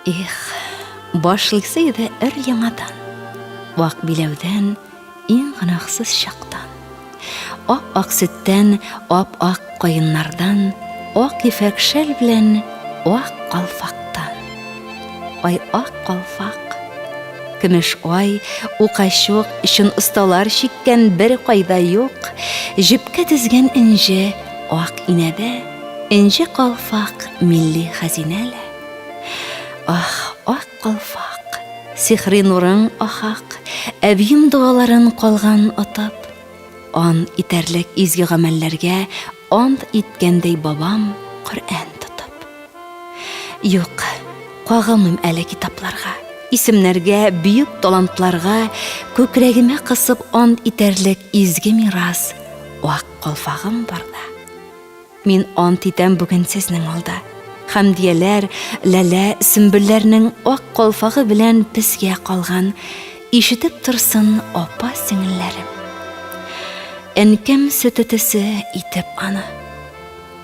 Их, башлыйсы иде өр-яңадан, Вак биләүдән, иң гөнаһсыз чактан. Ап-ак сөттән, ап-ак каеннардан, Ак ефәк шәл белән ак калфактан. Ай, ак калфак! Көмеш ай, укачук, чын осталар чиккән бер кайда юк, Җепкә тезгән энҗе, ак инәдә, Энҗе калфак, милли хәзинә лә. Ах, ак калфак, сихри нурың ахак, Әбием догаларын калган атап, Ан итәрлек изге гамәлләргә Ант иткәндәй бабам Коръән тотып. Юк, кагылмыйм әле китапларга, Исемнәргә, бөек талантларга, Күкрәгемә кысып ант итәрлек Изге мирас, ак калфагым барда. Мин ант итәм бүген сезнең алда. Хәмдияләр, Ләлә, Сөмбелләрнең ак калфагы белән безгә калган, ишетеп торсын апа-сеңелләрем. Әнкәм сөте төсе итеп аны,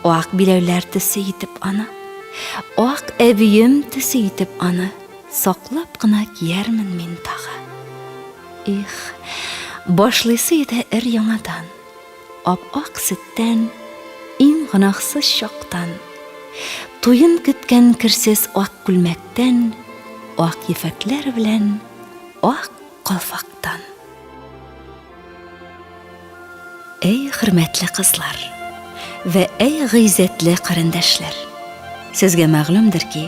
ак биләүләр төсе итеп аны, ак әбием төсе итеп аны саклап кына киярмен мин тагы. Их, башлыйсы иде өр-яңадан. Ап-ак сөттән, иң гөнаһсыз чактан, Туен көткән керсез ак күлмәктән, Ак ефәкләр белән ак калфактан. Әй, хөрмәтле кызлар вә әй, гыйззәтле карендәшләр! Сезгә мәгълүмдер ки,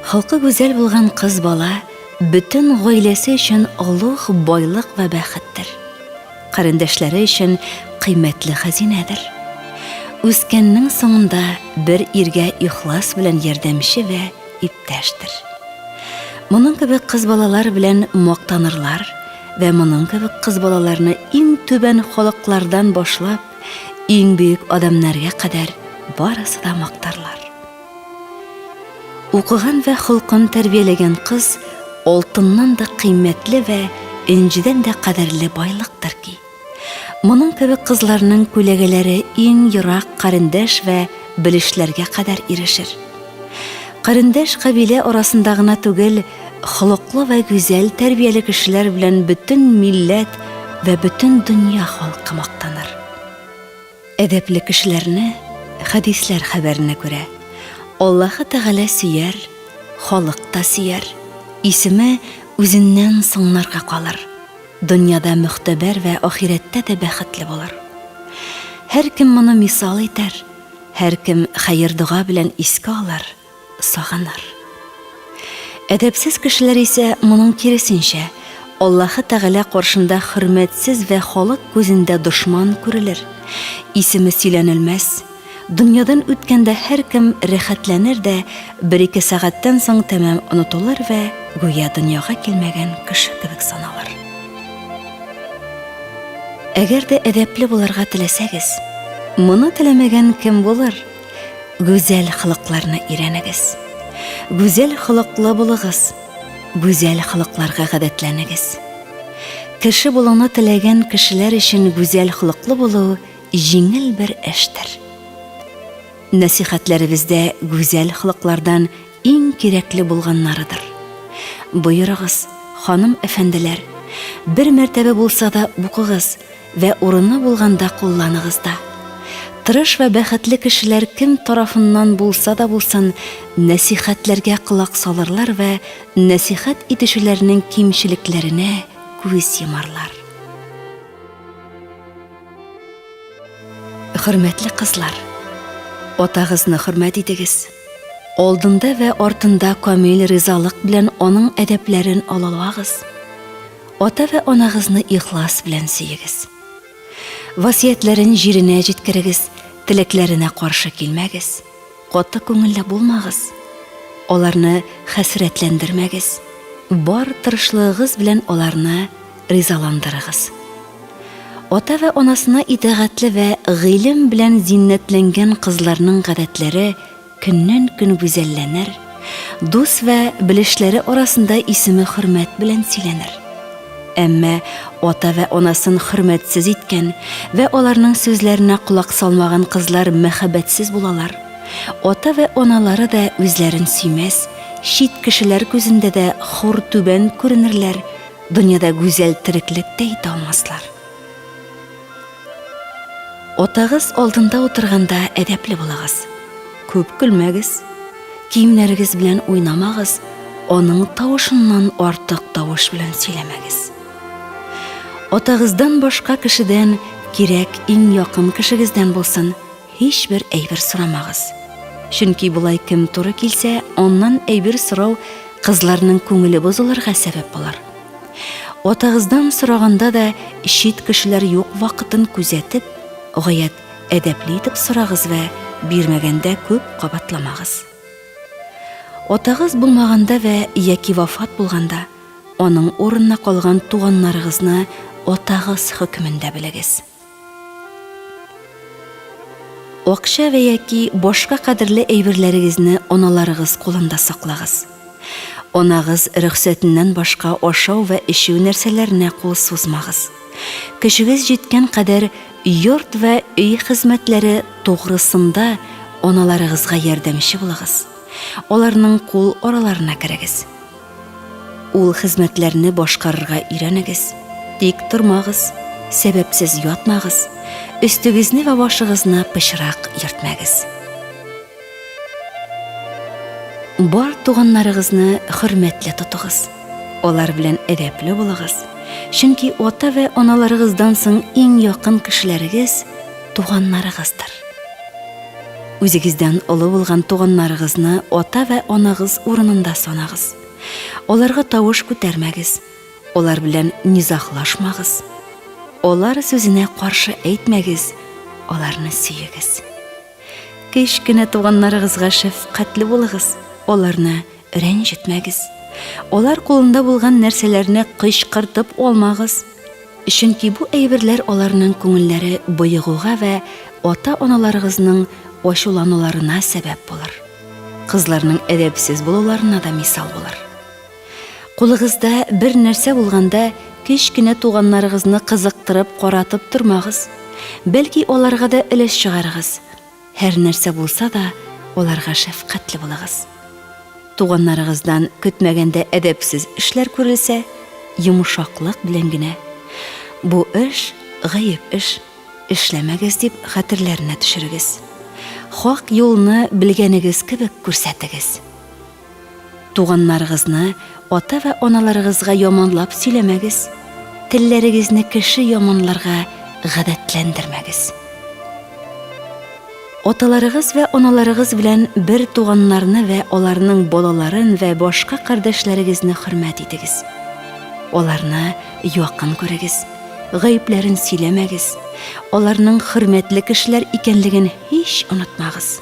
холкы гүзәл булган кыз бала бөтен гаиләсе өчен олуг байлык вә бәхеттер. Карендәшләре өчен кыйммәтле хәзинәдер. Үскәннең соңында бер иргә ихлас белән ярдәмче вә иптәштер. Моның кебек кыз балалар белән мактанырлар вә моның кебек кыз балаларны иң түбән халыклардан башлап, иң бөек адәмнәргә кадәр барысы да мактарлар. Укыган вә холкын тәрбияләгән кыз алтыннан да кыйммәтле вә энҗедән дә кадерле байлыктыр ки. Моның кебек кызларның күләгәләре иң ерак карендәш вә белешләргә кадәр ирешер. Карендәш кабилә арасында гына түгел, холыклы вә гүзәл тәрбияле кешеләр белән бөтен милләт вә бөтен дөнья халкы мактаныр. Әдәпле кешеләрне, хәдисләр хәбәренә күрә, Аллаһы Тәгалә сөяр, халык та сөяр, исеме үзеннән соңнарга калыр, дөньяда мөхтәбәр вә ахирәттә дә бәхетле булыр. Һәркем моны мисал итәр, һәркем хәер-дога белән искә алыр. сагыныр. Әдәпсез кешеләр исә моның киресенчә, Аллаһы Тәгалә каршында хөрмәтсез вә халык күзендә дошман күрелер, исеме сөйләнелмәс. Дөньядан үткәндә һәркем рәхәтләнер дә, бер-ике сәгатьтән соң тәмам онытылыр вә гүя дөньяга килмәгән кеше кебек саналыр. Әгәр дә әдәпле булырга теләсәгез, моны теләмәгән кем булыр? Гүзәл холыкларны өйрәнегез. Гүзәл холыклы булыгыз. Гүзәл холыкларга гадәтләнегез. Кеше булуны теләгән кешеләр өчен гүзәл холыклы булу җиңел бер эштер. Нәсихәтләребездә гүзәл холыклардан иң кирәкле булганнарыдыр. Боерыгыз, ханым әфәнделәр, бер мәртәбә булса да укыгыз, Вә урыны булганда кулланыгыз да. Тырыш вә бәхетле кешеләр кем тарафыннан булса да булсын, нәсыйхәтләргә колак салырлар вә нәсыйхәт итүчеләрнең кимчелекләренә күз йомарлар. Хөрмәтле кызлар! Атагызны хөрмәт итегез. Алдында вә артында камил ризалык белән аның әдәпләрен алалагыз. Ата вә анагызны ихлас белән сөегез. Васыятьләрен җиренә җиткерегез, теләкләренә каршы килмәгез. Каты күңелле булмагыз. Аларны хәсрәтләндермәгез. Бар тырышлыгыгыз белән аларны ризаландырыгыз. Ата вә анасына итагатьле вә гыйлем белән зиннәтләнгән кызларның гадәтләре Көннән-көн гүзәлләнер, дус вә белешләре арасында исеме хөрмәт белән сөйләнер. Әмма ата вә анасын хөрмәтсез иткән вә аларның сүзләренә колак салмаган кызлар мәхәббәтсез булалар. Ата вә аналары да үзләрен сөймәс, чит кешеләр күзендә дә хур түбән күренерләр, дөньяда гүзәл тереклек тә итә алмаслар. Атагыз алдында утырганда әдәпле булыгыз. Күп көлмәгез. Киемнәрегез белән уйнамагыз, аның тавышыннан артык тавыш белән сөйләмәгез. Атагыздан башка кешедән, кирәк иң якын кешегездән булсын, һичбер әйбер сорамагыз. Чөнки болай кем туры килсә, аннан әйбер сорау кызларның күңеле бозылырга сәбәп булыр. Атагыздан сораганда да чит кешеләр юк вакытын күзәтеп, гаять әдәпле итеп сорагыз вә бирмәгәндә күп кабатламагыз. Атагыз булмаганда вә яки вафат булганда, аның урынына калган туганнарыгызны атагыз хөкемендә белегез. Акча вә яки башка кадерле әйберләрегезне аналарыгыз кулында саклагыз. Анагыз рөхсәтеннән башка ашау вә эчү нәрсәләренә кул сузмагыз. Көчегез җиткән кадәр йорт вә өй хезмәтләре тугрысында аналарыгызга ярдәмче булыгыз. Аларның кул араларына керегез. Ул хезмәтләрне башкарырга өйрәнегез. Тик тормагыз, сәбәпсез ятмагыз, өстегезне вә башыгызны пычрак йөртмәгез. Бар туганнарыгызны хөрмәтле тотыгыз. Алар белән әдәпле булыгыз. Чөнки ата вә аналарыгыздан соң иң якын кешеләрегез туганнарыгыздыр. Үзегездән олы булган туганнарыгызны ата вә анагыз урынында санагыз. Аларга тавыш күтәрмәгез, алар белән низаглашмагыз. Алар сүзенә каршы әйтмәгез, аларны сөегез. Кечкенә туганнарыгызга шәфкатьле булыгыз, аларны рәнҗетмәгез. Алар кулында булган нәрсәләрне кычкыртып алмагыз. Чөнки бу әйберләр аларның күңелләре боегуга вә ата-аналарыгызның ачулануларына сәбәп булыр. Кызларның әдәпсез булуларына да мисал булыр. Кулыгызда бер нәрсә булганда, кечкенә туганнарыгызны кызыктырып каратып тормагыз. Бәлки аларга да өлеш чыгарыгыз. Һәр нәрсә булса да, аларга шәфкатьле булыгыз. Туганнарыгыздан көтмәгәндә әдәпсез эшләр күрелсә, йомшаклык белән генә, Бу эш, гаеп эш, эшләмәгез, дип хәтерләренә төшерегез. Хак юлны белгәнегез кебек күрсәтегез. Туганнарыгызны ата вә аналарыгызга яманлап сөйләмәгез, телләрегезне кеше яманларга гадәтләндермәгез. Аталарыгыз вә аналарыгыз белән бер туганнарны вә аларның балаларын вә башка кардәшләрегезне хөрмәт итегез. Аларны якын күрегез, гаепләрен сөйләмәгез, аларның хөрмәтле кешеләр икәнлеген һич онытмагыз.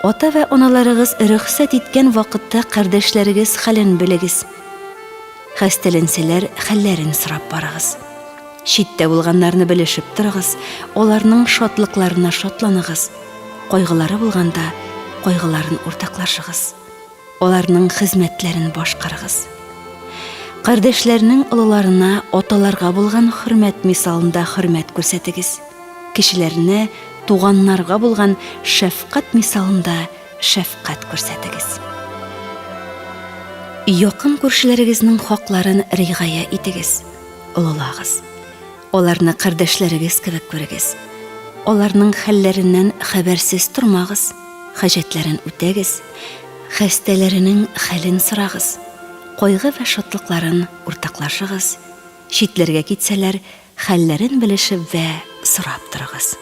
Ата вә аналарыгыз рөхсәт иткән вакытта кардәшләрегез хәлен белегез. Хәстәләнсәләр, хәлләрен сорап барыгыз. Читтә булганнарны белешеп торыгыз, аларның шатлыкларына шатланыгыз, кайгылары булганда, кайгыларын уртаклашыгыз. Аларның хезмәтләрен башкарыгыз. Кардәшләрнең олыларына аталарга булган хөрмәт мисалында хөрмәт күрсәтегез. Кечеләренә туганнарга булган шәфкать мисалында шәфкать күрсәтегез. Якын күршеләрегезнең хакларын ригая итегез, олылагыз. Аларны кардәшләрегез кебек күрегез. Аларның хәлләреннән хәбәрсез тормагыз, хаҗәтләрен үтәгез, хәстәләренең хәлен сорагыз, кайгы вә шатлыкларын уртаклашыгыз, читләргә китсәләр, хәлләрен белешеп вә сорап торыгыз.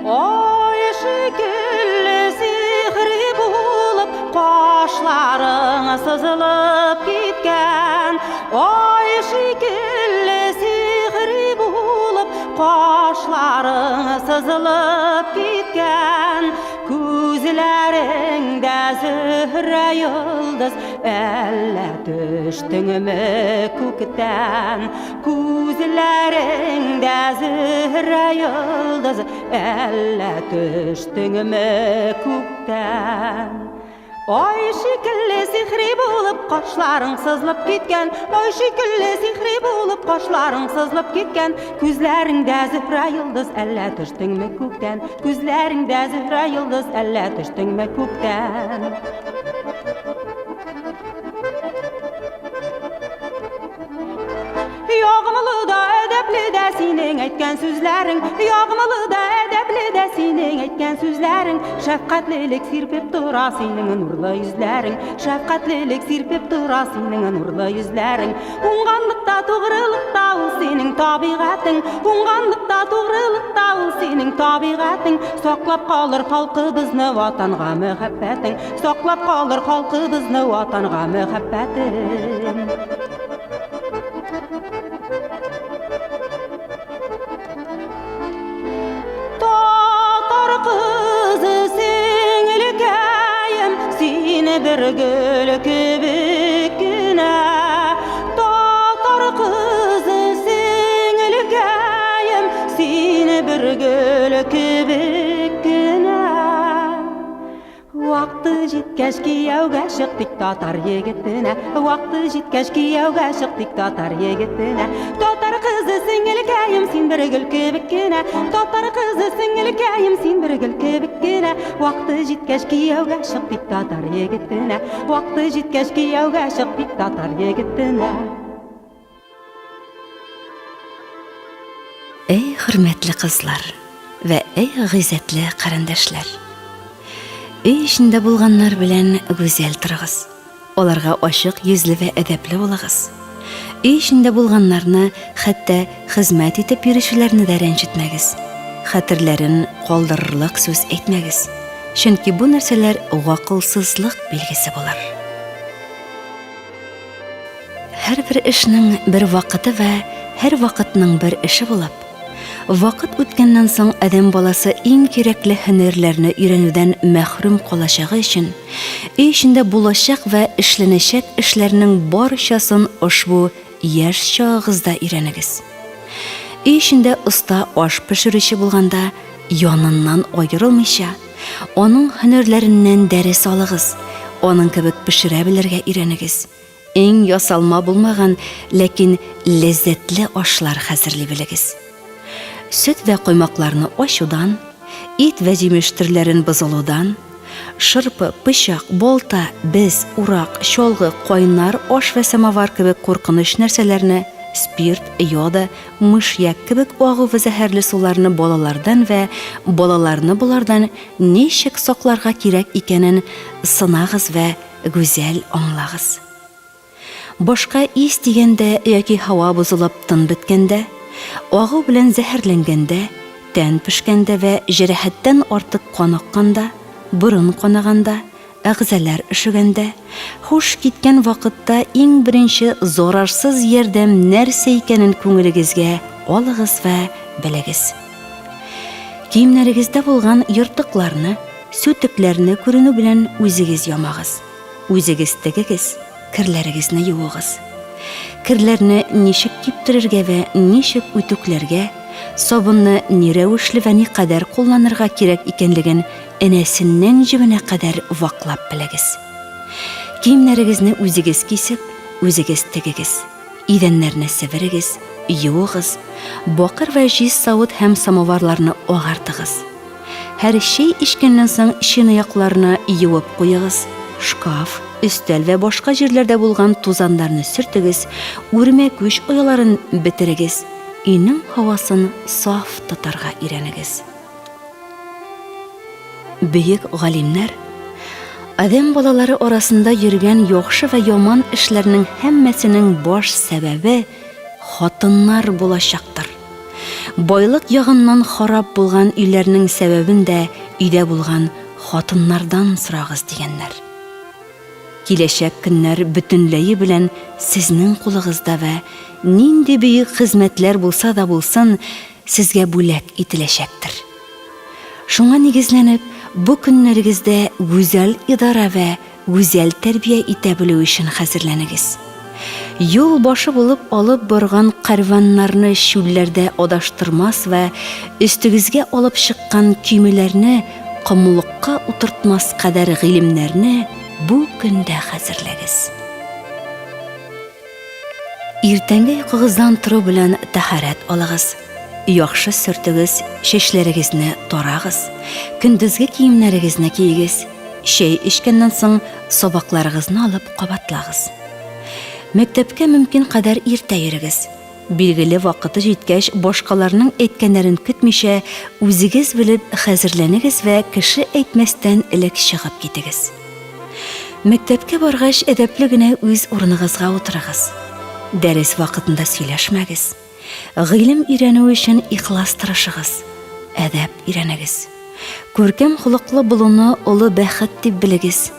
Ай шикелле сихри булып, кашларың сызылып киткән. Ай шикелле сихри булып, кашларың сызылып киткән. Күзләреңдә зөһрә йолдыз, әллә төштеңме күктән? Күзләреңдә зөһрә йолдыз, әллә төштеңме күктән? Ай шикелле сихри булып кашларың сызылып киткән, Ай шикелле сихри булып кашларың сызылып киткән, Күзләреңдә Зөһрә йолдыз, әллә төштеңме күктән? Күзләреңдә Зөһрә йолдыз, әллә төштеңме күктән? Ягымлы да, әдәпле дә синең әйткән сүзләрең, Ягымлы да, әдәпле дә синең әйткән сүзләрең, Шәфкатьлелек сирпеп тора синең нурлы йөзләрең, Шәфкатьлелек сирпеп тора синең нурлы йөзләрең. Уңганлыкта, тугрылыкта ул синең табигатең, Уңганлыкта, тугрылыкта ул синең табигатең, Саклап калыр халкыбызны Ватанга мәхәббәтең, Саклап калыр халкыбызны Ватанга мәхәббәтең. Татар кызы сеңелкәем, сине бер гөл кебек кенә. Татар кызы сеңелкәем, сине бер гөл кебек кенә. Вакыты җиткәч кияүгә чык тик татар егетенә. Вакыты җиткәч кияүгә чык тик татар егетенә. Татар кызы сеңелкәем, син бер гөл кебек кенә. Татар кызы сеңелкәем, син бер гөл кебек кенә. Вакыты җиткәч кияүгә чык тик татар егетенә. Вакыты җиткәч кияүгә чык тик татар егетенә. Әй хөрмәтле кызлар вә әй гыйззәтле карендәшләр! Өй эчендә булганнар белән гүзәл торыгыз. Аларга ачык йөзле вә әдәпле булыгыз. Өй эчендә булганнарны, хәтта хезмәт итеп йөрүчеләрне дә рәнҗетмәгез. Хәтерләрен калдырырлык сүз әйтмәгез. Чөнки бу нәрсәләр гакылсызлык билгесе булыр. Һәрбер эшнең бер вакыты вә һәр вакытның бер эше булып, вакыт үткәннән соң адәм баласы иң кирәкле һөнәрләрне өйрәнүдән мәхрүм калачагы өчен, өй эчендә булачак вә эшләнәчәк эшләрнең барчасын ошбу яшь чагыгызда өйрәнегез. Өй эчендә оста аш пешерүче булганда, яныннан аерылмыйча, Аның һөнәрләреннән дәрес алыгыз, аның кебек пешерә белергә өйрәнегез. Иң ясалма булмаган, ләкин ләззәтле ашлар хәзерли белегез. Сөт вә коймакларны ачудан, ит вә җимеш төрләрен бозылудан, шырпы, пычак, балта, без, урак, чалгы, кайнар аш вә самовар кебек куркыныч нәрсәләрне, спирт, йода, Мышьяк кебек агу вә зәһәрле суларны балалардан вә балаларны болардан ничек сакларга кирәк икәнен сынагыз вә гүзәл аңлагыз. Башка ис тигәндә яки һава бозылып тын беткәндә, агу белән зәһәрләнгәндә, тән пешкәндә вә җәрәхәттән артык кан акканда, борын канаганда, Әгъзалар өшегәндә, һуш киткән вакытта иң беренче зарарсыз ярдәм нәрсә икәнен күңелегезгә алыгыз вә белегез. Киемнәрегездә булган ертыкларны, сүтекләрне күренү белән үзегез ямагыз, үзегез тегегез, керләрегезне юыгыз. Керләрне ничек киптерергә вә ничек үтүкләргә, сабынны ни рәвешле вә никадәр кулланырга кирәк икәнлеген энәсеннән җебенә кадәр ваклап белегез. Киемнәрегезне үзегез кисеп, үзегез тегегез. Идәннәрне себерегез, юыгыз, бакыр вә җиз савыт һәм самоварларны агартыгыз. Һәр чәй эчкәннән соң чынаякларны юып куегыз, шкаф, өстәл вә башка җирләрдә булган тузаннарны сөртегез, үрмәкүч ояларын бетерегез, өйнең һавасын саф тотарга өйрәнегез. Бөек галимнәр адәм балалары арасында йөргән яхшы вә яман эшләрнең һәммәсенең баш сәбәбе хатыннар булачактыр. Байлык ягыннан харап булган өйләрнең сәбәбен дә өйдә булган хатыннардан сорагыз дигәннәр. Киләчәк көннәр бөтенләе белән сезнең кулыгызда вә нинди бөек хезмәтләр булса да булсын, сезгә бүләк ителәчәктер. Шуңа нигезләнеп, бу көннәрегездә гүзәл идара вә гүзәл тәрбия итә белү өчен хәзерләнегез. Юл башы булып алып барган кәрваннарны чүлләрдә адаштырмас вә өстегезгә алып чыккан көймәләрне комлыкка утыртмас кадәр гыйлемнәрне бу көндә хәзерләгез. Иртәнге йокыгыздан тору белән тәһарәт алыгыз, яхшы сөртегез, чәчләрегезне тарагыз, көндезге киемнәрегезне киегез, чәй эчкәннән соң сабакларыгызны алып кабатлагыз. Мәктәпкә мөмкин кадәр иртә йөрегез. Билгеле вакыты җиткәч, башкаларның әйткәннәрен көтмичә, үзегез белеп хәзерләнегез вә кеше әйтмәстән элек чыгып китегез. Мәктәпкә баргач, әдәпле генә үз урыныгызга утырыгыз. Дәрес вакытында сөйләшмәгез. Гыйлем өйрәнү өчен ихлас тырышыгыз. Әдәп өйрәнегез. Күркәм холыклы булуны олы бәхет дип белегез.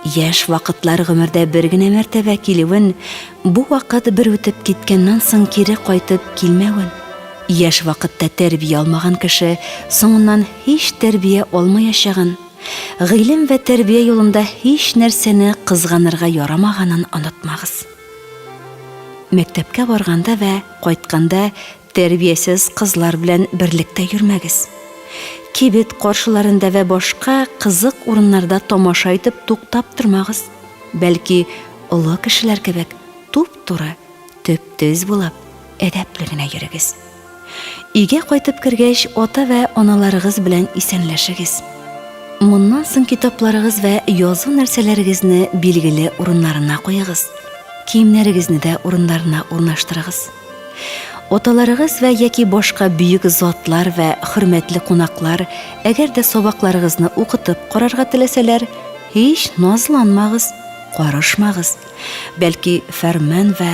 Яшь вакытлар гомердә бер генә мәртәбә килүен, бу вакыт бер үтеп киткәннән соң кире кайтып килмәвен, яшь вакытта тәрбия алмаган кеше соңыннан һич тәрбия алмаячагын, гыйлем вә тәрбия юлында һич нәрсәне кызганырга ярамаганын онытмагыз. Мәктәпкә барганда вә кайтканда Тәрбиясез кызлар белән берлектә йөрмәгез. Кибет каршыларында вә башка кызык урыннарда тамаша итеп туктап тормагыз, бәлки олы кешеләр кебек туп-туры, төп-төз булып, әдәпле генә йөрегез. Өйгә кайтып кергәч, ата вә аналарыгыз белән исәнләшегез. Моннан соң китапларыгыз вә язу нәрсәләрегезне билгеле урыннарына куегыз, киемнәрегезне дә урыннарына урнаштырыгыз. Аталарыгыз вә яки башка бөек затлар вә хөрмәтле кунаклар әгәр дә сабакларыгызны укытып карарга теләсәләр, һич назланмагыз, карышмагыз, бәлки фәрман вә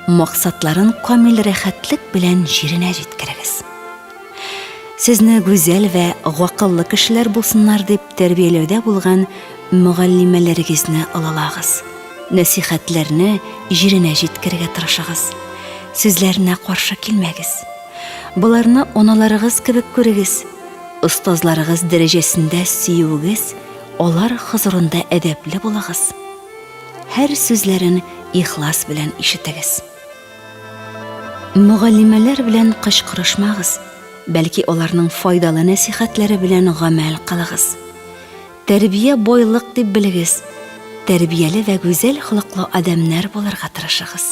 максатларын камил рәхәтлек белән җиренә җиткерегез. Сезне гүзәл вә гакыллы кешеләр булсыннар дип тәрбияләүдә булган мөгаллимәләрегезне олылагыз. Нәсихәтләрне җиренә җиткерергә тырышыгыз. Сүзләренә каршы килмәгез. Боларны аналарыгыз кебек күрегез. Остазларыгыз дәрәҗәсендә сөюегез, алар хозурында әдәпле булыгыз. Һәр сүзләрен ихлас белән ишетегез. Мөгаллимәләр белән кычкырышмагыз, бәлки аларның файдалы нәсихәтләре белән гамәл кылыгыз. Тәрбия байлык дип белегез, тәрбияле вә гүзәл холыклы адәмнәр булырга тырышыгыз.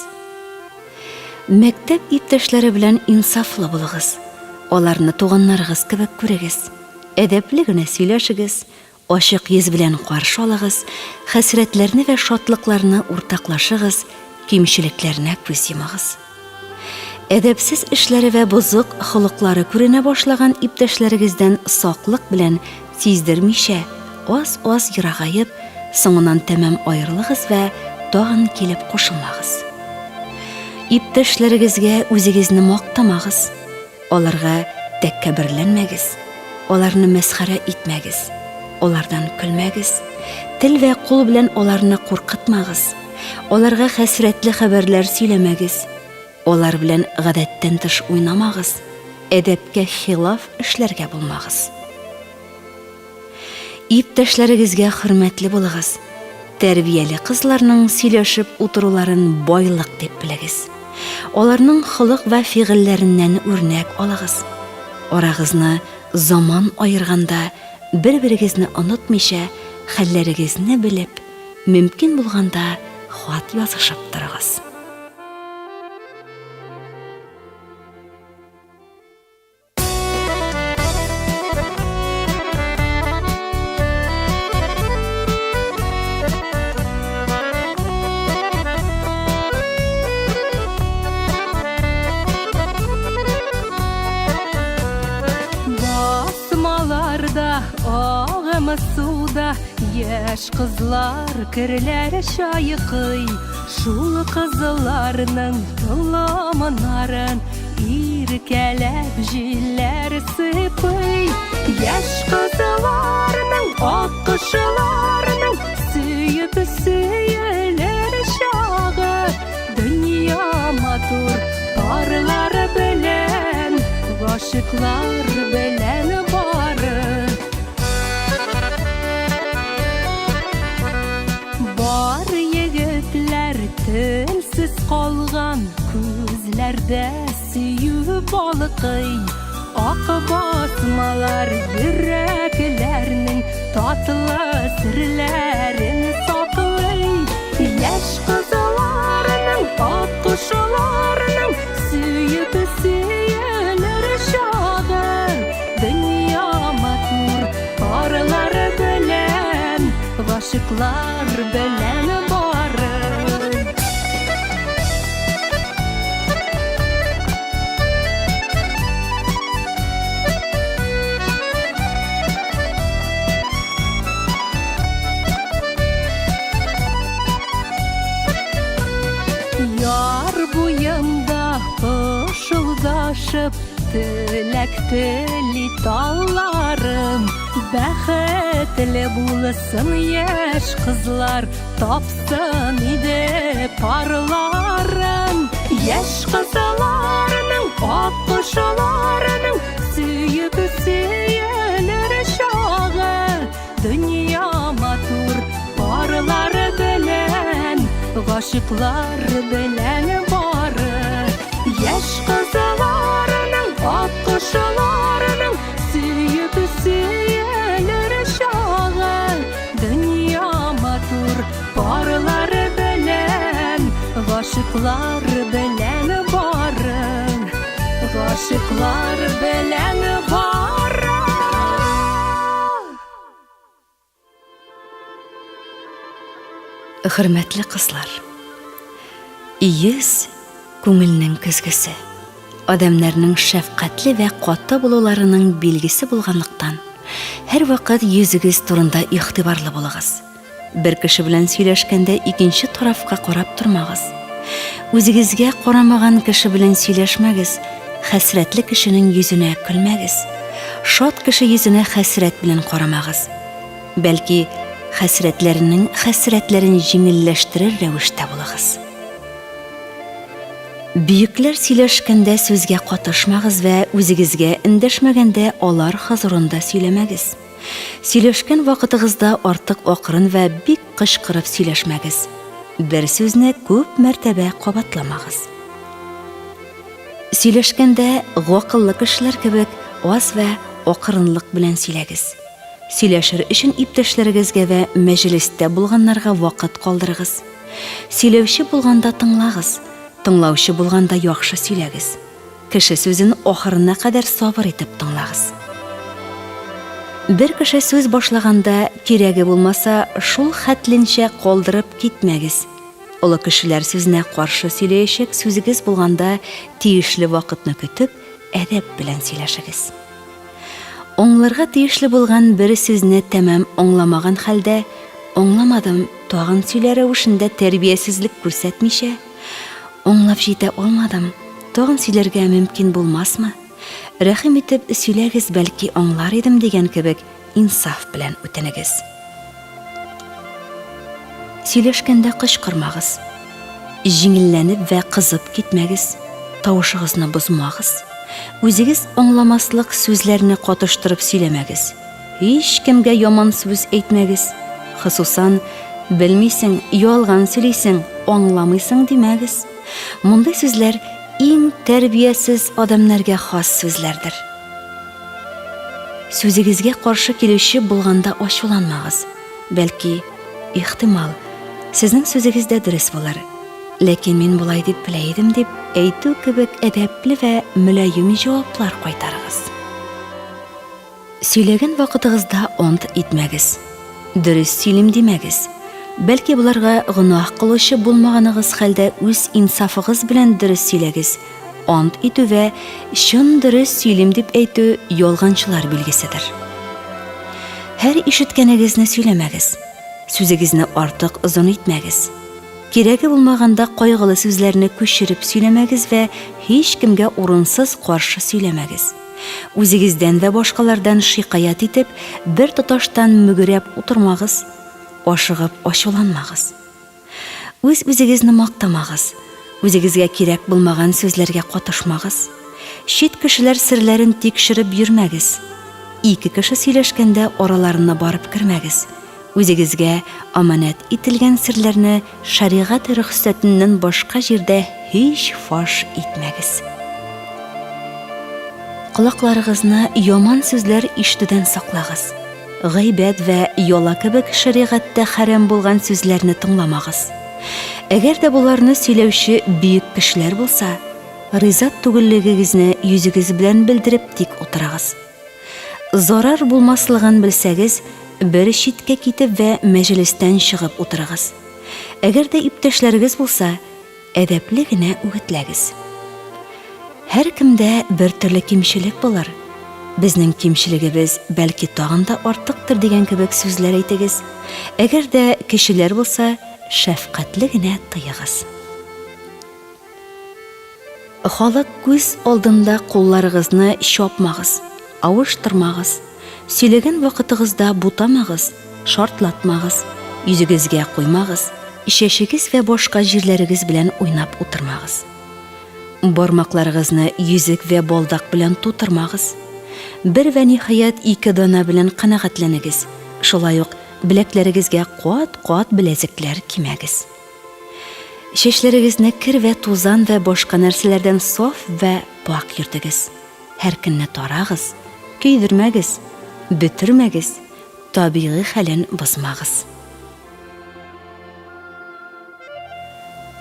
Мәктәп иптәшләре белән инсафлы булыгыз, аларны туганнарыгыз кебек күрегез. Әдәпле генә сөйләшегез, Ачык йөз белән каршы алыгыз, хәсрәтләрне вә шатлыкларны уртаклашыгыз, кимчелекләренә күз йомыгыз. Әдәпсез эшләре вә бозык холыклары күренә башлаган иптәшләрегездән саклык белән сиздермичә, аз-аз ерагаеп, соңыннан тәмам аерылыгыз вә тагын килеп кушылмагыз. Иптәшләрегезгә үзегезне мактамагыз. Аларга тәккәберләнмәгез, аларны мәсхәрә итмәгез, алардан көлмәгез, тел вә кул белән аларны куркытмагыз, аларга хәсрәтле хәбәрләр сөйләмәгез, алар белән гадәттән тыш уйнамагыз, әдәпкә хилаф эшләргә булмагыз. Иптәшләрегезгә хөрмәтле булыгыз. Тәрбияле кызларның сөйләшеп утыруларын байлык дип белегез. Аларның холык вә фигыльләреннән үрнәк алыгыз. Арагызны заман аерганда бер-берегезне онытмыйча, хәлләрегезне белеп, мөмкин булганда хат язышып торыгыз. Басмаларда агым суда яшь кызлар керләр чайкый. Шул кызларның толымнарын Иркәләп җилләр сыйпый. Яшь кызларның, ак кошыларның Сөеп сөелер чагы. Дөнья матур парлар белән, Гашыйклар белән бары. Бар егетләр телсез калган, Күзләрдә сөю балкый. Ак басмалар йөрәкләрнең Татлы серләрен саклый. Гашыйклар белән бары. Яр буенда пышылдашып теләк тели талларым. Бәхетле булсын яшь кызлар, тапсын иде парларын. Яшь кызларның, ак кошларның сөеп сөелер чагы. Дөнья матур парлары белән, гашыйклар белән бары. Яшь кызларның, ак кошларның сөеп сөелер чагы. Дөнья матур парлары белән, гашыйклар белән бары. Гашыйклар белән бары. Хөрмәтле кызлар, йөз күңелнең көзгесе. Адәмнәрнең шәфкатьле вә каты булуларының билгесе булганлыктан, һәрвакыт йөзегез турында игътибарлы булыгыз. Бер кеше белән сөйләшкәндә икенче тарафка карап тормагыз. Үзегезгә карамаган кеше белән сөйләшмәгез, хәсрәтле кешенең йөзенә көлмәгез. Шат кеше йөзенә хәсрәт белән карамагыз. Бәлки, хәсрәтләренең хәсрәтләрен җиңелләштерер рәвештә булыгыз. Бөекләр сөйләшкәндә сүзгә катышмагыз вә үзегезгә эндәшмәгәндә алар хозурында сөйләмәгез. Сөйләшкән вакытыгызда артык акрын вә бик кычкырып сөйләшмәгез. Бер сүзне күп мәртәбә кабатламагыз. Сөйләшкәндә гакыллы кешеләр кебек аз вә акрынлык белән сөйләгез. Сөйләшер өчен иптәшләрегезгә вә мәҗлестә булганнарга вакыт калдырыгыз. Сөйләүче булганда тыңлагыз, тыңлаучы булганда яхшы сөйләгез. Кеше сүзен ахырына кадәр сабыр итеп тыңлагыз. Бер кеше сүз башлаганда, кирәге булмаса, шул хәтленчә калдырып китмәгез. Олы кешеләр сүзенә каршы сөйләячәк сүзегез булганда, тиешле вакытны көтеп, әдәп белән сөйләшегез. Аңларга тиешле булган бер сүзне тәмам аңламаган хәлдә, аңламадым, тагын сөйлә рәвешендә тәрбиясезлек күрсәтмичә, Аңлап җитә алмадым, тагын сөйләргә мөмкин булмасмы? Рәхим итеп сөйләгез, бәлки аңлар идем дигән кебек инсаф белән үтенегез. Сөйләшкәндә кычкырмагыз. Җиңелләнеп вә кызып китмәгез, тавышыгызны бозмагыз. Үзегез аңламаслык сүзләрне катыштырып сөйләмәгез. Һичкемгә яман сүз әйтмәгез. Хосусан, белмисең, ялган сөйлисең, аңламыйсың димәгез. Мондый сүзләр иң тәрбиясез адәмнәргә хас сүзләрдер. Сүзегезгә каршы килүче булганда ачуланмагыз. Бәлки, ихтимал, сезнең сүзегез дә дөрес булыр. Ләкин мин болай дип белә идем дип әйтү кебек әдәпле вә мөлаем җаваплар кайтарыгыз. Сөйләгән вакытыгызда ант итмәгез. Дөрес сөйлим димәгез. Бәлки боларга гөнаһ кылучы булмаганыгыз хәлдә үз инсафыгыз белән дөрес сөйләгез. Ант итү вә чын дөрес сөйлим дип әйтү ялганчылар билгеседер. Һәр ишеткәнегезне сөйләмәгез. Сүзегезне артык озын итмәгез. Кирәге булмаганда кайгылы сүзләрне күчереп сөйләмәгез вә һичкемгә урынсыз каршы сөйләмәгез. Үзегездән вә башкалардан шикаять итеп, бер тоташтан мөгерәп утырмагыз, ашыгып ачуланмагыз. Үз-үзегезне мактамагыз, үзегезгә кирәк булмаган сүзләргә катышмагыз. Чит кешеләр серләрен тикшереп йөрмәгез. Ике кеше сөйләшкәндә араларына барып кермәгез. Үзегезгә аманәт ителгән серләрне шәригать рөхсәтеннән башка җирдә һич фаш итмәгез. Колакларыгызны яман сүзләр ишетүдән саклагыз. Гайбәт вә яла кебек шәригатьтә хәрам булган сүзләрне тыңламагыз. Әгәр дә боларны сөйләүче бөек кешеләр булса, риза түгеллегегезне йөзегез белән белдереп тик утырыгыз. Зарар булмаслыгын белсәгез, Бер читкә китеп вә мәҗлестән чыгып утырыгыз. Әгәр дә иптәшләрегез булса, әдәпле генә үгетләгез. Һәркемдә бер төрле кимчелек булыр. Безнең кимчелегебез бәлки тагын да артыктыр дигән кебек сүзләр әйтегез. Әгәр дә кешеләр булса, шәфкатьле генә тыегыз. Халык күз алдында кулларыгызны чапмагыз, авыштырмагыз, сөйләгән вакытыгызда бутамагыз, шартлатмагыз, йөзегезгә куймагыз, чәчегез вә башка җирләрегез белән уйнап утырмагыз. Бармакларыгызны йөзек вә балдак белән тутырмагыз. Бер вә ниһаять ике данә белән канәгатьләнегез, шулай ук беләкләрегезгә кат-кат беләзекләр кимәгез. Чәчләрегезне кер вә тузан вә башка нәрсәләрдән саф вә пакь йөртегез. Һәр көнне тарагыз, көйдермәгез, бөтермәгез, табигый хәлен бозмагыз.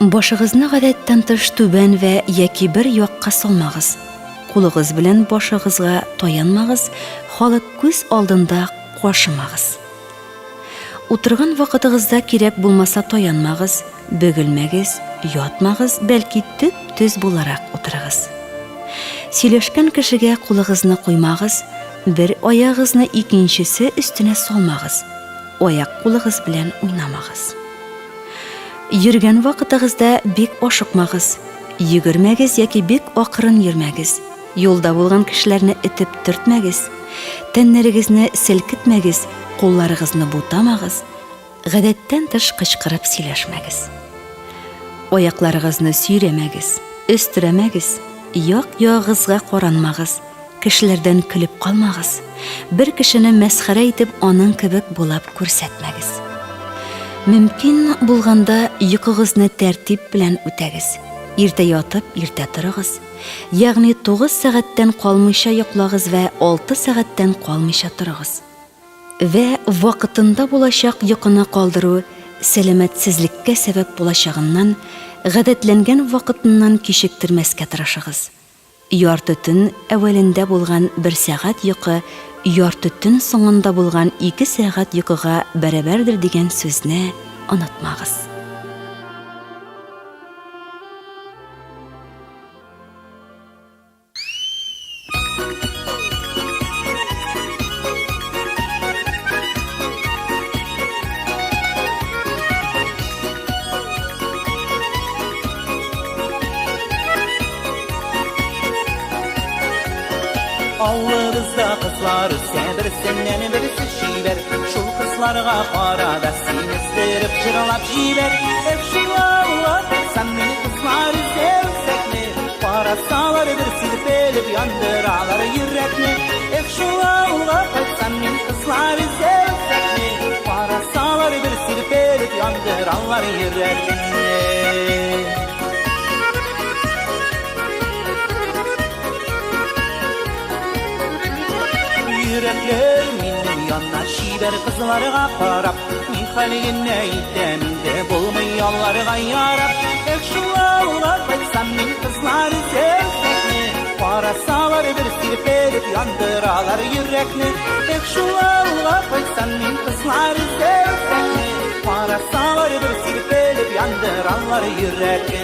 Башыгызны гадәттән тыш түбән вә яки бер якка салмагыз. Кулыгыз белән башыгызга таянмагыз, халык күз алдында кашымагыз. Утырган вакытыгызда кирәк булмаса таянмагыз, бөгелмәгез, ятмагыз, бәлки төп-төз буларак утырыгыз. Сөйләшкән кешегә кулыгызны куймагыз, бер аягыгызны икенчесе өстенә салмагыз, аяк-кулыгыз белән уйнамагыз. Йөргән вакытыгызда бик ашыкмагыз, йөгермәгез яки бик акрын йөрмәгез. Юлда булган кешеләрне этеп төртмәгез, тәннәрегезне селкетмәгез, кулларыгызны бутамагыз, гадәттән тыш кычкырып сөйләшмәгез. Аякларыгызны сөйрәмәгез, өстерәмәгез, як-ягыгызга каранмагыз, кешеләрдән көлеп калмагыз, бер кешене мәсхәрә итеп аның кебек булап күрсәтмәгез. Мөмкин булганда йокыгызны тәртип белән үтәгез. Иртә ятып, иртә торыгыз. Ягъни 9 сәгатьтән калмыйча йоклагыз вә 6 сәгатьтән калмыйча торыгыз. Вә вакытында булачак йокыны калдыру сәламәтсезлеккә сәбәп булачагыннан, гадәтләнгән вакытыннан кичектермәскә тырышыгыз. Ярты төн әүвәлендә булган бер сәгать йокы ярты төн соңында булган ике сәгать йокыга бәрабәрдер дигән сүзне онытмагыз. Авылыбызда кызлар үсә, берсеннән берсе чибәр. Шул кызларга кара да син өстереп җырлап җибәр. Эх, шулай, сән мине кызлар үсә-үсәкне, Карасалар бер сирпелеп яндыралар йөрәкне. Эх, шул авылга кайтсам мин кызлар эзләсәкне, Карасалар бер сирпелеп яндыралар йөрәкне. Йөрәкләр минем янна чибәр кызларга карап, Ни хәл генә итәм инде, булмый аларга ярап. Эх, шул авылга кайтсам мин кызлар эзләсәкне, Карасалар бер сирпелеп яндыралар йөрәкне. Эх, шул авылга кайтсам мин кызлар эзләсәкне, Карасалар бер сирпелеп яндыралар йөрәкне.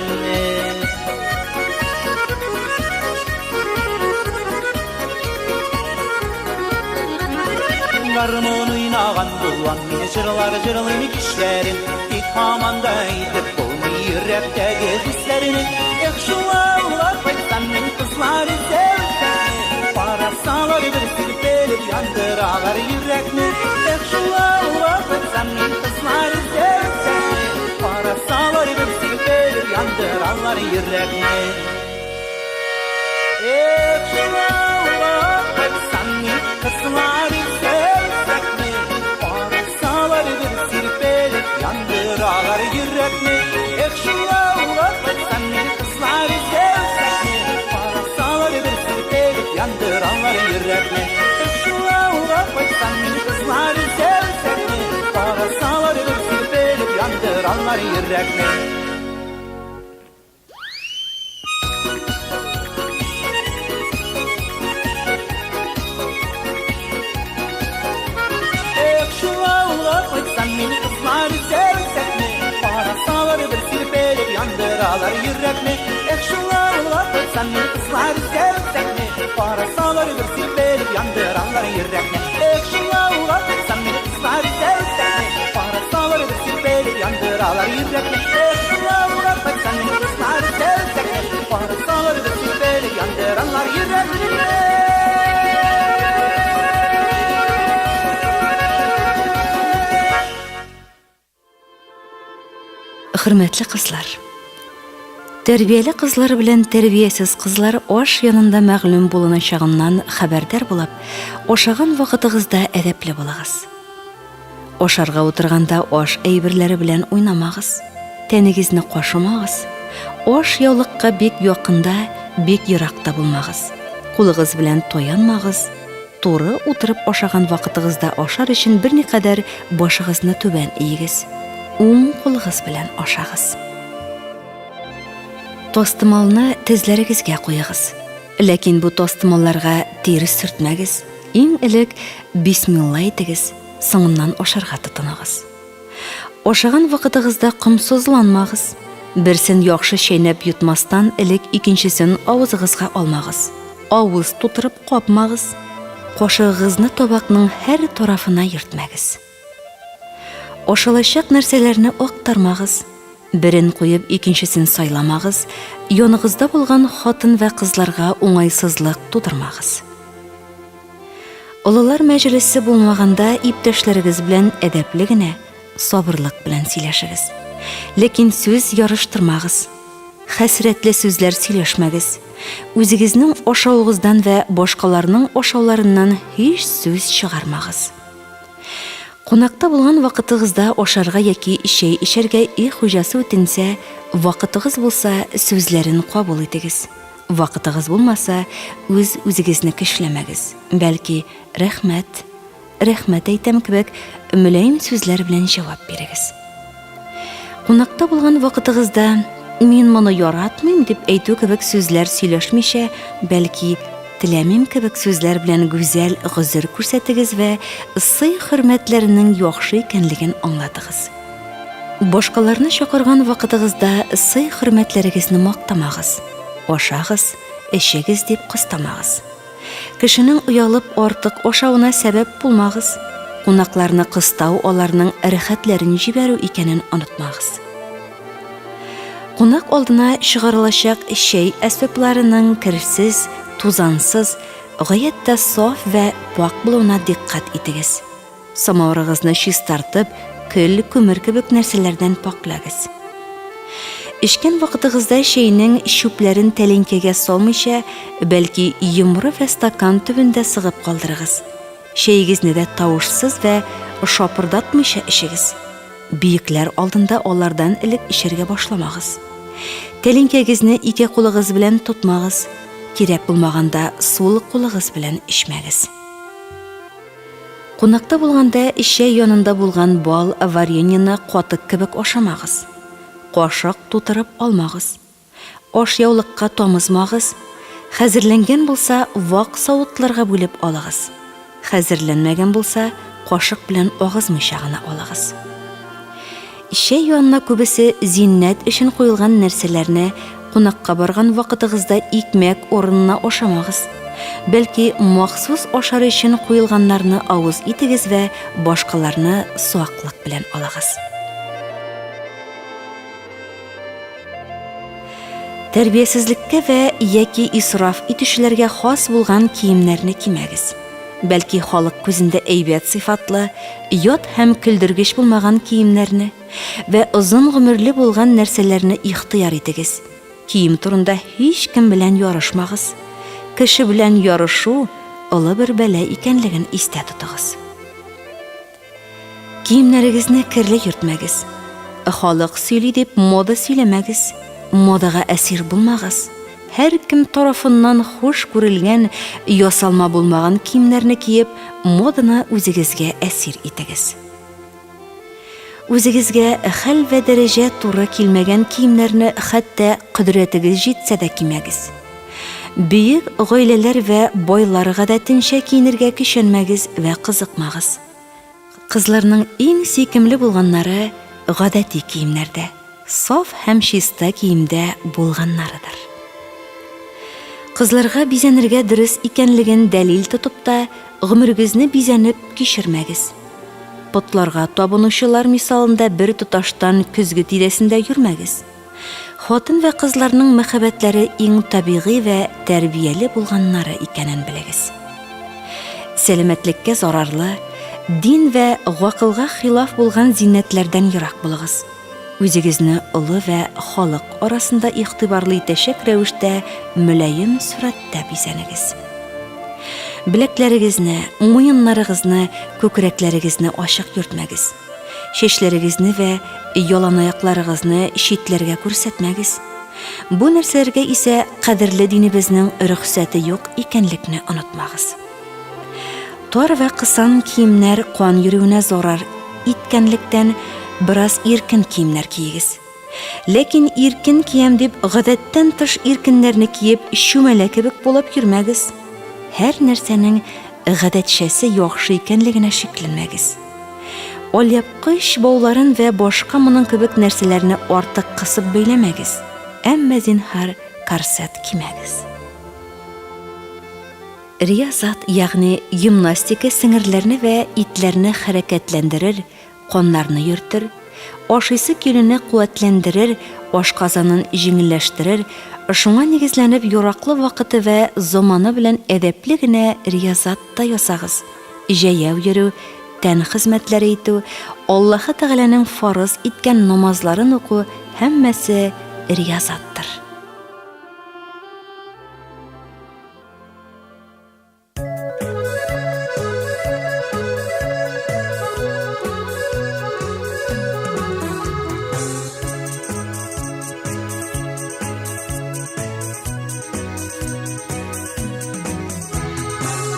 Гармун уйнаган булам мин, җырлар җырлыйм кичләрен, Тик һаман да әйтеп булмый йөрәктәге хисләрне. Эх, шул авылга кайтсам мин кызлар эзләүсәкне, Карасалар бер сирпелеп яндыралар йөрәкне. Эх, шул авылга кайтсам мин кызлар эзләүсәкне, Карасалар бер сирпелеп яндыралар йөрәкне. Эх, шул авылга кайтсам мин кызлар эзләүсәкне, Карасалар бер сирпелеп яндыралар йөрәкне. Эх, шул авылга кайтсам мин кызлар эзләүсәкне, Карасалар бер сирпелеп яндыралар йөрәкне. Эх, шул авылга кайтсам мин кызлар эзләүсәкне, Карасалар бер сирпелеп яндыралар йөрәкне. Эх, шул кайтсам мин кызлар эзләү Карасалар бер сирпелеп яндыралар йөрәкне. Эх, шул авылга кайтсам мин кызлар эзләү Карасалар бер сирпелеп яндыралар йөрәкне. Эх, шул авылга кайтсам мин кызлар эзләү Карасалар бер сирпелеп яндыралар йөрәкне. Хөрмәтле кызлар! Тәрбияле кызлар белән тәрбиясез кызлар аш янында мәгълүм булыначагыннан хәбәрдар булып, ашаган вакытыгызда әдәпле булыгыз. Ашарга утырганда аш әйберләре белән уйнамагыз, тәнегезне кашымагыз, аш яулыкка бик якында, бик еракта булмагыз, кулыгыз белән таянмагыз, Туры утырып ашаган вакытыгызда ашар өчен берникадәр башыгызны түбән иегез. Уң кулыгыз белән ашагыз. Тастымалны тезләрегезгә куегыз. Ләкин бу тастымалларга тирес сөртмәгез. Иң элек бисмилла әйтегез, соңыннан ашарга тотыныгыз. Ашаган вакытыгызда комсызланмагыз. Берсен яхшы чәйнәп йотмастан элек икенчесен авызыгызга алмагыз. Авыз тутырып капмагыз. Кашыгыгызны табакның һәр тарафына йөртмәгез. Ашалачак нәрсәләрне актармагыз. Берен куеп икенчесен сайламагыз, яныгызда булган хатын вә кызларга уңайсызлык тудырмагыз. Олылар мәҗлесе булмаганда иптәшләрегез белән әдәпле генә, сабырлык белән сөйләшегез. Ләкин сүз ярыштырмагыз. Хәсрәтле сүзләр сөйләшмәгез. Үзегезнең ашавыгыздан вә башкаларның ашауларыннан һич сүз чыгармагыз. Кунакта булган вакытыгызда ашарга яки чәй эчәргә өй хуҗасы үтенсә, вакытыгыз булса, сүзләрен кабул итегез. Вакытыгыз булмаса, үз-үзегезне көчләмәгез, бәлки, рәхмәт, рәхмәт әйтәм кебек мөлаем сүзләр белән җавап бирегез. Кунакта булган вакытыгызда мин моны яратмыйм дип әйтү кебек сүзләр сөйләшмичә, бәлки, теләмим кебек сүзләр белән гүзәл гозер күрсәтегез вә сый-хөрмәтләренең яхшы икәнлеген аңлатыгыз. Башкаларны чакырган вакытыгызда сый-хөрмәтләрегезне мактамагыз, ашагыз, эчегез дип кыстамагыз. Кешенең оялып артык ашавына сәбәп булмагыз. Кунакларны кыстау аларның рәхәтләрен җибәрү икәнен онытмагыз. Кунак алдына чыгарылачак чәй әсбапларының керсез, тузансыз, гаять тә саф вә пакь булуына дикъкать итегез. Самавырыгызны чистартып, көл, күмер кебек нәрсәләрдән пакьләгез. Эчкән вакытыгызда чәйнең чүпләрен тәлинкәгә салмыйча, бәлки йомры вә стакан төбендә сыгып калдырыгыз. Чәегезне дә тавышсыз вә шапырдатмыйча эчегез. Биекләр алдында алардан элек эчәргә башламагыз. Тәлинкәгезне ике кулыгыз белән тотмагыз, кирәк булмаганда сул кулыгыз белән эчмәгез. Кунакта булганда чәй янында булган бал, вареньены катык кебек ашамагыз. Кашык тутырып алмагыз. Ашъяулыкка тамызмагыз. Хәзерләнгән булса, вак савытларга бүлеп алыгыз. Хәзерләнмәгән булса, кашык белән агызмыйча гына алыгыз. Чәй янына күбесе зиннәт өчен куелган нәрсәләрне кунакка барган вакытыгызда икмәк урынына ашамагыз. Бәлки, махсус ашар өчен куелганнарны авыз итегез вә башкаларны саклык белән алыгыз. Тәрбиясезлеккә вә яки исраф итүчеләргә хас булган киемнәрне кимәгез. Бәлки халык күзендә әйбәт сыйфатлы, ят һәм көлдергеч булмаган киемнәрне вә озын гомерле булган нәрсәләрне ихтыяр итегез. Кием турында һичкем белән ярышмагыз. Кеше белән ярышу олы бер бәла икәнлеген истә тотыгыз. Киемнәрегезне керле йөртмәгез. Халык сөйли дип мода сөйләмәгез. Модага әсир булмагыз. Һәркем тарафыннан хуш күрелгән, ясалма булмаган киемнәрне киеп, моданы үзегезгә әсир итегез. Үзегезгә хәл вә дәрәҗә туры килмәгән киемнәрне хәтта кодрәтегез җитсә дә кимәгез. Бөек гаиләләр вә байлар гадәтенчә киенергә көчәнмәгез вә кызыкмагыз. Кызларның иң сөйкемле булганнары гадәти киемнәрдә, саф һәм чиста киемдә булганнарыдыр. Кызларга бизәнергә дөрес икәнлеген дәлил тотып та, гомерегезне бизәнеп кичермәгез. Потларга табынучылар мисалында бер тоташтан көзге тирәсендә йөрмәгез. Хатын вә кызларның мәхәббәтләре иң табигый вә тәрбияле булганнары икәнен белегез. Сәламәтлеккә зарарлы, дин вә гакылга хилаф булган зиннәтләрдән ерак булыгыз. Үзегезне олы вә халык арасында игътибарлы итәчәк рәвештә мөлаем сурәттә бизәнегез. Беләкләрегезне, муеннарыгызны, күкрәкләрегезне ачык йөртмәгез. Чәчләрегезне вә яланаякларыгызны читләргә күрсәтмәгез. Бу нәрсәләргә исә кадерле динебезнең рөхсәте юк икәнлекне онытмагыз. Тар вә кысан киемнәр кан йөрүенә зарар иткәнлектән, бераз иркен киемнәр киегез. Ләкин иркен киям дип, гадәттән тыш иркеннәрне киеп, чүмәлә кебек булып йөрмәгез. Һәр нәрсәнең гадәтчәсе яхшы икәнлегенә шикләнмәгез. Алъяпкыч бауларын вә башка моның кебек нәрсәләрне артык кысып бәйләмәгез, әмма зинһар корсет кимәгез. Риязат, ягъни гимнастика сеңерләрне вә итләрне хәрәкәтләндерер, каннарны йөртер, ашыйсы килүне куәтләндерер, ашказанын җиңелләштерер, шуңа нигезләнеп яраклы вакыты вә заманы белән әдәпле генә риязат та ясагыз. Җәяү йөрү, тән хезмәтләре итү, Аллаһы Тәгаләнең фарыз иткән намазларын уку һәммәсе риязаттыр.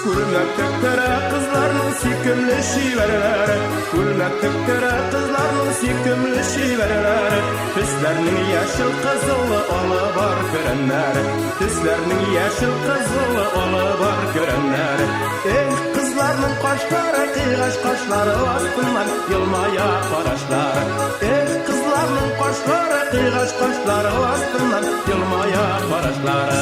Күлмәк тектерә кызларның сөйкемле чибәрләре. Күлмәк тектерә кызларның сөйкемле чибәрләре. Төсләрнең яшел, кызылы, алы бар көрәннәре. Төсләрнең яшел, кызылы, алы бар көрәннәре. Эх, кызларның кашлары, кыйгач кашлары астыннан елмая карашлары. Эх, кызларның кашлары, кыйгач кашлары астыннан елмая карашлары.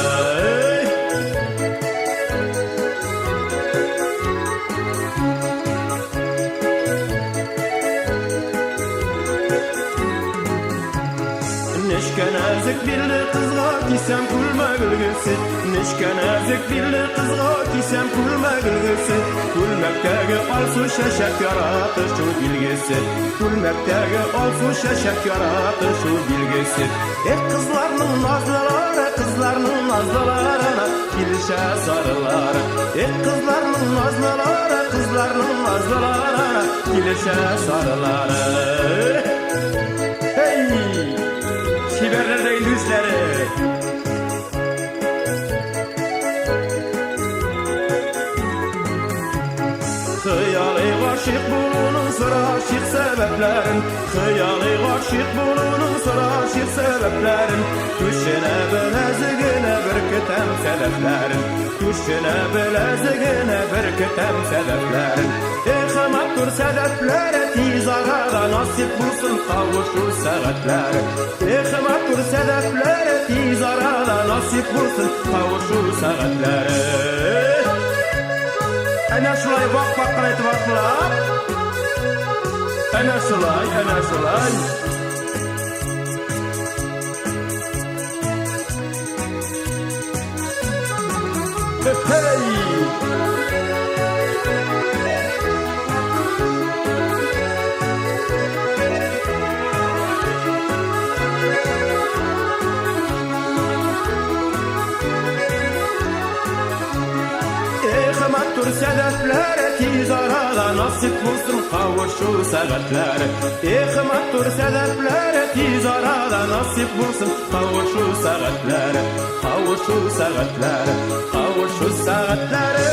Нечкә нәзек билле кызга кисәм күлмәк өлгесе. Нечкә нәзек билле кызга кисәм күлмәк өлгесе. Күлмәктәге алсу чәчәк яратышу билгесе. Күлмәктәге алсу чәчәк яратышу билгесе. Эх, кызларның назлылары, кызларның назлыларына килешә сарылары. Эх, кызларның назлылары, кызларның назлыларына килешә сарылары. Эй! Чибәрләр дә инде үзләре. Хыялый гашыйк булуның сорашыйк сәбәпләрен. Хыялый гашыйк булуның сорашыйк сәбәпләрен. Түшенә беләзегенә беркетәм сәдәфләрен. Түшенә беләзегенә беркетәм сәдәфләрен. Эх, матур сәдәфләре, тиз арада насыйп булсын кавышу сәгатьләре. Эх, матур сәдәфләре, тиз арада насыйп булсын кавышу сәгатьләре. Әнә шулай вак-вак кына итеп атлап. Әнә шулай, әнә шулай. Hey! Эх, матур сәдәфләре, тиз арада насыйп булсын кавышу сәгатьләре. Эх, матур сәдәфләре, тиз арада насыйп булсын кавышу сәгатьләре. Кавышу сәгатьләре, кавышу сәгатьләре.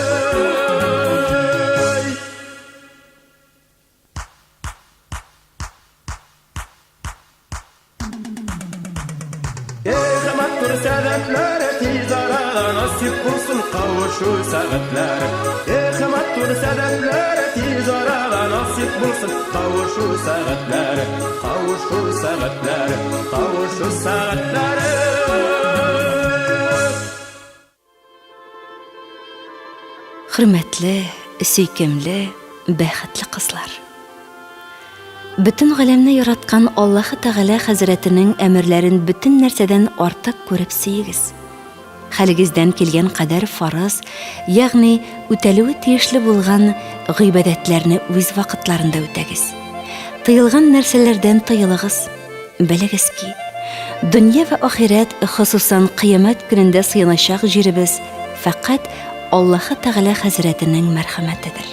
Эх, матур сәгатьләре, тиз арада насыйп булсын кавышу сәгатьләре. Эх, матур сәгатьләре, тиз арада насыйп булсын кавышу сәгатьләре. Кавышу сәгатьләре, кавышу сәгатьләре. Хөрмәтле, сөйкемле, бәхетле кызлар! Бөтен галәмне яраткан Аллаһы Тәгалә хәзрәтенең әмерләрен бөтен нәрсәдән артык күреп сөегез. Хәлегездән килгән кадәр фарыз, ягъни үтәлүе тиешле булган гыйбадәтләрне үз вакытларында үтәгез. Тыелган нәрсәләрдән тыелыгыз. Белегез ки, дөнья вә ахирәт, хосусан кыямәт көнендә сыеначак җиребез фәкать Аллаһы Тәгалә хәзрәтенең мәрхәмәтедер.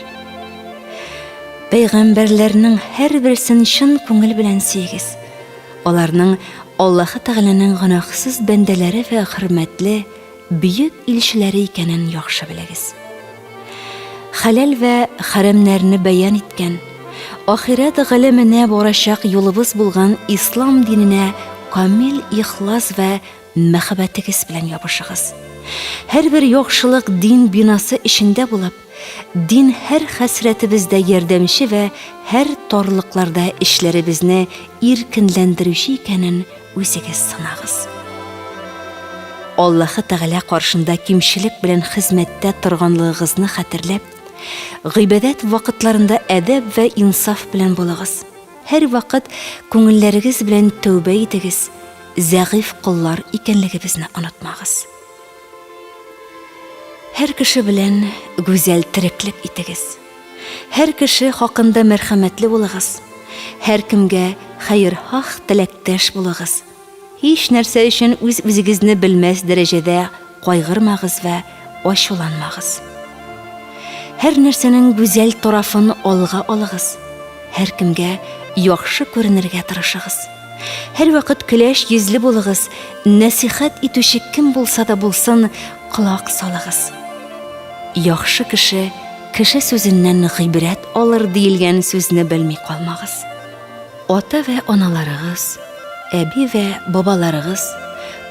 Пәйгамбәрләрнең һәрберсен чын күңел белән сөегез. Аларның Аллаһы Тәгаләнең гөнаһсыз бәндәләре вә хөрмәтле, бөек илчеләре икәнен яхшы белегез. Хәләл вә хәрәмнәрне бәян иткән, ахирәт галәменә барачак юлыбыз булган ислам диненә камил ихлас вә мәхәббәтегез белән ябышыгыз. Һәрбер яхшылык дин бинасы эчендә булып, дин һәр хәсрәтебездә ярдәмче вә һәр тарлыкларда эчләребезне иркенләндерүче икәнен үзегез сынагыз. Аллаһы Тәгалә каршында кимчелек белән хезмәттә торганлыгыгызны хәтерләп, гыйбадәт вакытларында әдәп вә инсаф белән булыгыз. Һәрвакыт күңелләрегез белән тәүбә итегез, зәгыйфь коллар икәнлегебезне онытмагыз. Һәр кеше белән гүзәл тереклек итегез. Һәр кеше хакында мәрхәмәтле булыгыз. Һәркемгә хәерхаһ теләктәш булыгыз. Һич нәрсә өчен үз-үзегезне белмәс дәрәҗәдә кайгырмагыз вә ачуланмагыз. Һәр нәрсәнең гүзәл тарафын алга алыгыз. Һәркемгә яхшы күренергә тырышыгыз. Һәрвакыт көләч йөзле булыгыз, нәсыйхәт итүче кем булса да булсын, колак салыгыз. Яхшы кеше кеше сүзеннән гыйбрәт алыр диелгән сүзне белми калмагыз. Ата вә аналарыгыз, әби вә бабаларыгыз,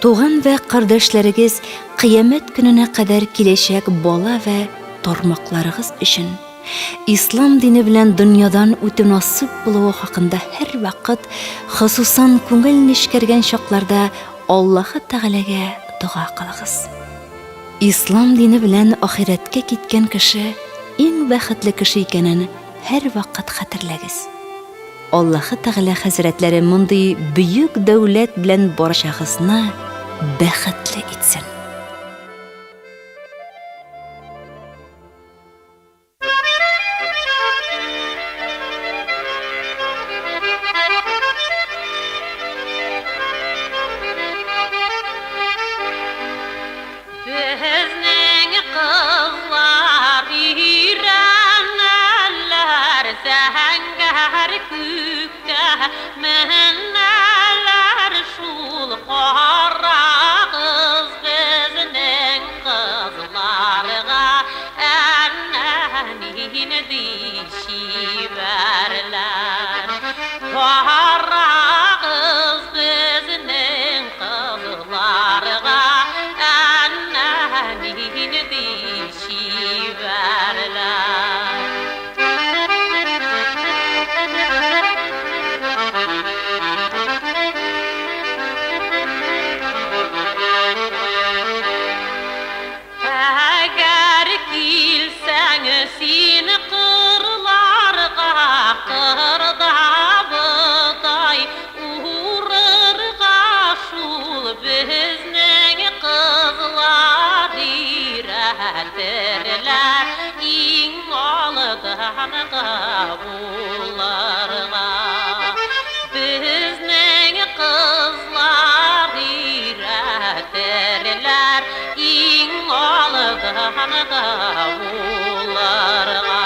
туган вә кардәшләрегез кыямәт көненә кадәр киләчәк бала вә тармакларыгыз өчен Ислам дине белән дөньядан үтү насыйп булуы хакында һәрвакыт, хосусан күңел нечкәргән чакларда Аллаһы Тәгаләгә дога кылыгыз. Ислам дине белән ахирәткә киткән кеше иң бәхетле кеше икәнен һәрвакыт хәтерләгез. Аллаһы Тәгалә хәзрәтләре мондый бөек дәүләт белән барчагызны бәхетле итсен. Безнең кызлар өйрәнәләр зәңгәр күккә менәләр шул карагыз безнең кызларга әнә нинди чибәрләр. Карагыз безнең кызларга әнә нинди чибәрләр. Әгәр килсәң син кырларга, кырда бодай урырга, шул безнең кызлар өйрәтерләр иң алдынгы булырга. Безнең кызлар өйрәтерләр иң алдынгы булырга.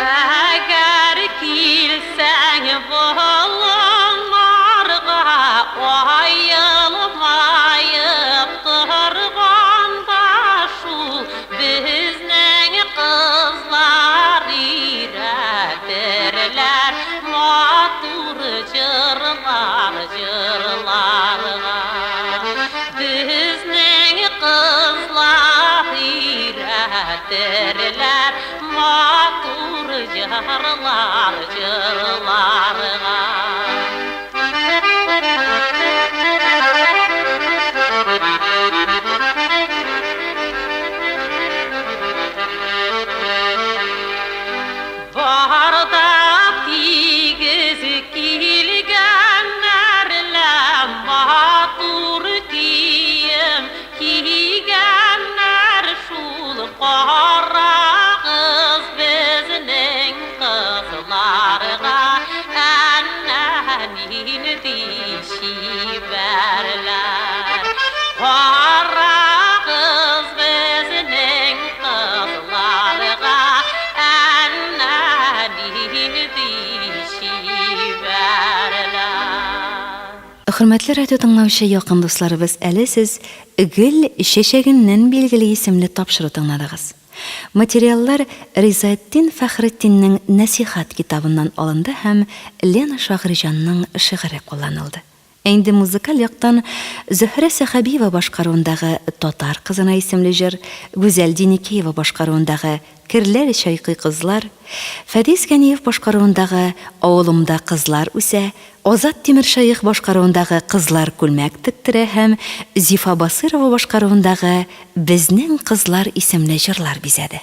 Әгәр килсәң болыннарга, аелмаеп торганда шул безнең кызлар өйрәтерләр. җырлар җырларга. Бар да тигез килгәннәр лә, матур кием кигәннәр, шул карагыз безнең кызларга, әнә нинди чибәрләр. Карагыз безнең кызларга, әнә нинди чибәрләр. Хөрмәтле радио тыңлаучы якын дусларыбыз, әле сез Гөл чәчәгеннән билгеле исемле тапшыру тыңладыгыз. Материаллар Ризаэтдин Фәхретдиннең Нәсыйхәт китабыннан алынды һәм Лена Шагыйрьҗанның шигыре кулланылды. Ә инде музыкаль яктан Зөһрә Сәхәбиева башкаруындагы Татар кызына исемле җыр, Гүзәл Диникеева башкаруындагы Керләр чайкый кызлар, Фәдис Ганиев башкаруындагы Авылымда кызлар үсә, Азат Тимершәех башкаруындагы Кызлар күлмәк тектерә һәм Зифа Басыйрова башкаруындагы Безнең кызлар исемле җырлар бизәде.